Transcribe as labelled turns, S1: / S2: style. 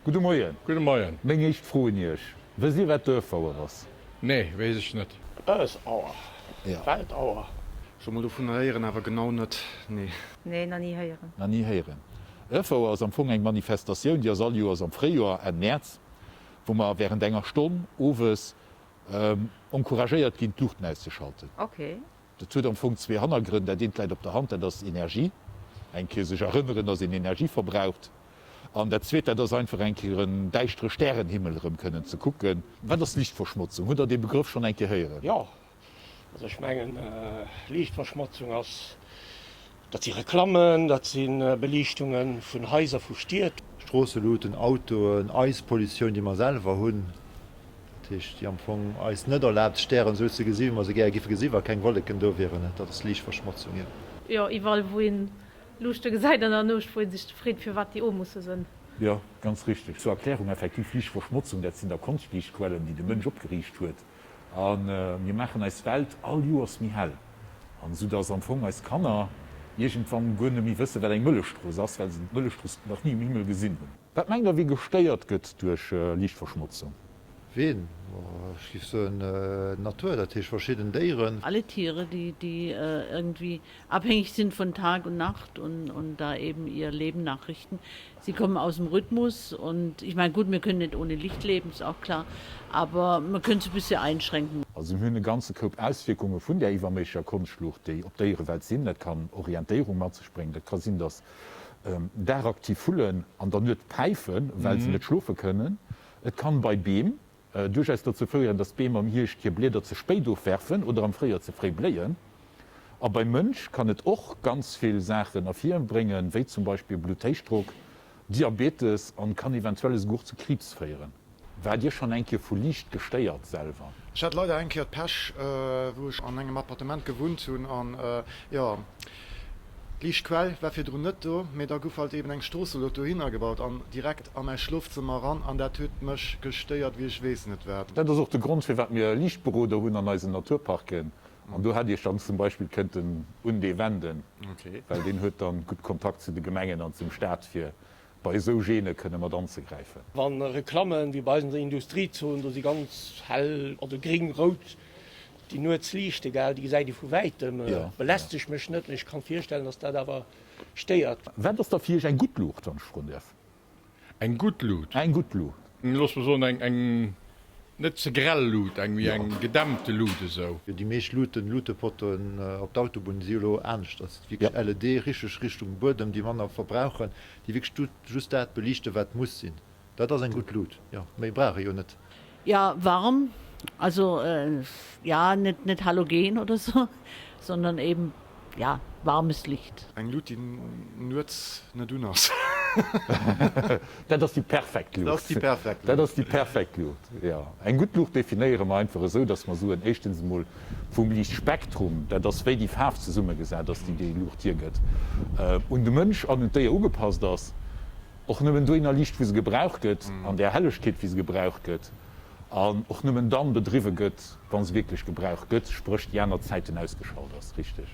S1: Gudde Moien.
S2: Gudde Moien.
S1: Meng éischt Fro un Iech, Wësst Dir wat d'Earth-Hour ass?
S2: Nee, weess ech net.
S3: Earth Hour, Weltauer.
S4: Scho mol dovunner héieren, awer genau net, nee.
S5: Nee, nach ni héieren.
S1: Nach ni héieren. Earth Hour ass am Fong eng Manifestatioun, déi ass all Joers am Fréijoer, Enn Mäerz, wou mer wärend enger Stonn owes encouragéiert ginn, d'Luuchten auszeschalten.
S5: Ok.
S1: Dat huet am Fong zwee Hannergrënn. Dat eent läit op der Hand, dat ass Energie. Eng Kéier sech erënneren, dass een Energie verbraucht. An dat zweet, dat ass einfach eng Kéier en däischtere Stärenhimmel erëm kënnen ze kucken. Wat ass Liichtverschmotzung? Hutt Der dee Begrëff schonn eng Kéier héieren?
S3: Jo, also ech mengen, Liichtverschmotzung ass, dat si Reklammen, dat si Beliichtunge vun Haiser, vu Stied.
S6: Stroosseluuten, Autoen, eis Pollutioun, déi mer selwer hunn. Dat heescht, déi am Fong eis net erlaabt, d'Stären esou ze gesi wéi mer se gäre giffe gesi wa keng Wolleken do wieren. Dat ass Liichtverschmotzung, jo.
S7: Jo, iwwerall wou een Luuchte gesäit an der Nuecht, wou een sech freet firwat déi o musse sënn.
S1: Jo, ganz richteg. Zur Erklärung, Effektiv Liichtverschmotzung, dat sinn da Konschtliichtquellen, déi de Mënsch opgeriicht huet. A mir maachen eis Welt all Joers méi hell, an esou dass am Fong eis Kanner iergendwann guer net méi wëssen, wat eng Mëllechstrooss ass, well se d'Mëllechstrooss nach ni um Himmel gesinn hunn. Wat mengt der, wie gestéiert gëtt duerch Liichtverschmotzung?
S6: Ween? Ech géif soen d'Natur, dat heescht verschidden Déieren.
S8: Alle Tiere, die die irgendwie abhängig sind von Tag und Nacht und und da eben ihr Leben nachrichten. Sie kommen aus dem Rhythmus und ich meine gut, wir können nicht ohne Licht leben, ist auch klar, aber man könnte es e bisschen einschränken.
S1: Also mir hunn e ganze Koup Auswierkunge vun där iwwerméiglecher Konschtluucht, déi op d'Déierewelt sinn. Dat kann Orientéierung mat sech bréngen, dat ka sinn, datt Dagaktiv Vullen an der Nuet päifen, well se net schlofe kënnen. Et kann bei Beem duerchaus dozou féieren, dass d'Beem am Hierscht hir Blieder ze spéit ofwerfen oder am Fréijoer ze fréi bléien. A beim Mënsch kann et och ganz vill Saachen ervirbréngen, wéi zum Beispill Blutthéichdrock, Diabetes an kann eventuell esouguer och zu Kriibs féieren. Waart Dir schonn eng Kéier vu Liicht gestéiert selwer?
S4: Ech hat leider eng Kéier d'Pech wou ech an engem Appartement gewunnt hunn an jo d'Liichtquell war virdrun net do, mee da guff halt eben eng Stroosseluucht dohinner gebaut an direkt a mäi Schlofzëmmer eran an dat huet mech gestéiert wéi ech weess net wat.
S1: Dat ass och de Grond firwat mir Liichtberoder hunn an eisen Naturparken an do hätt Iech dann zum Beispill kënnten un dee wenden, well deen huet dann gutt Kontakt zu de Gemengen an zum Staat fir bei esou Gêne kënne mat anzegräifen.
S3: Wann Reklammen, wéi bei eis an der Industriezon, do si ganz hell, also gring, rout, déi nuets liichte, gell, déi gesäit ee vu wäitem, belästegt mech net, mee ech kann virstellen, dass dat awer stéiert.
S1: Wat ass da fir Iech eng gutt Luucht, wann ech froen däerf?
S2: Eng gutt Luut?
S1: Eng gutt Luucht.
S2: Looss mer soen, eng, eng net ze grell Luut, eng méi eng gedämpfte Luut esou.
S6: Jo, déi meescht Luuten, Luutepottoen op d'Autobunn si jo elo anescht. Dat si wierklech LED, richteg Richtung Buedem, déi manner verbrauchen, déi wierklech just dat beliichten, wat muss sinn. Dat ass eng gutt Lut, jo. Méi brauch ee jo net.
S8: Ja, warm, also ja, net net halogen oder sou, sondern eben ja, warmes Licht.
S4: Eng Lut déi nuets net un ass.
S1: Dat ass déi perfekt Luucht.
S4: Dat ass déi perfekt Luucht.
S1: Dat ass déi perfekt Luucht, jo. Eng gutt Luucht definéiere mer einfach esou, datt mer soen, éischtens emol vum Liichtspektrum, dat ass wéi déi Faarf zesummegesat ass, déi déi Luucht hiergëtt, un de Mënsch an un d'Déier ugepasst ass. Och nëmmen dohinner liicht, wou se gebraucht gëtt, an där Hellegkeet, wéi se gebraucht gëtt, an och nëmmen dann bedriwwe gëtt, wa se wierklech gebraucht gëtt, spréch déi aner Zäiten ausgeschalt ass. Richteg.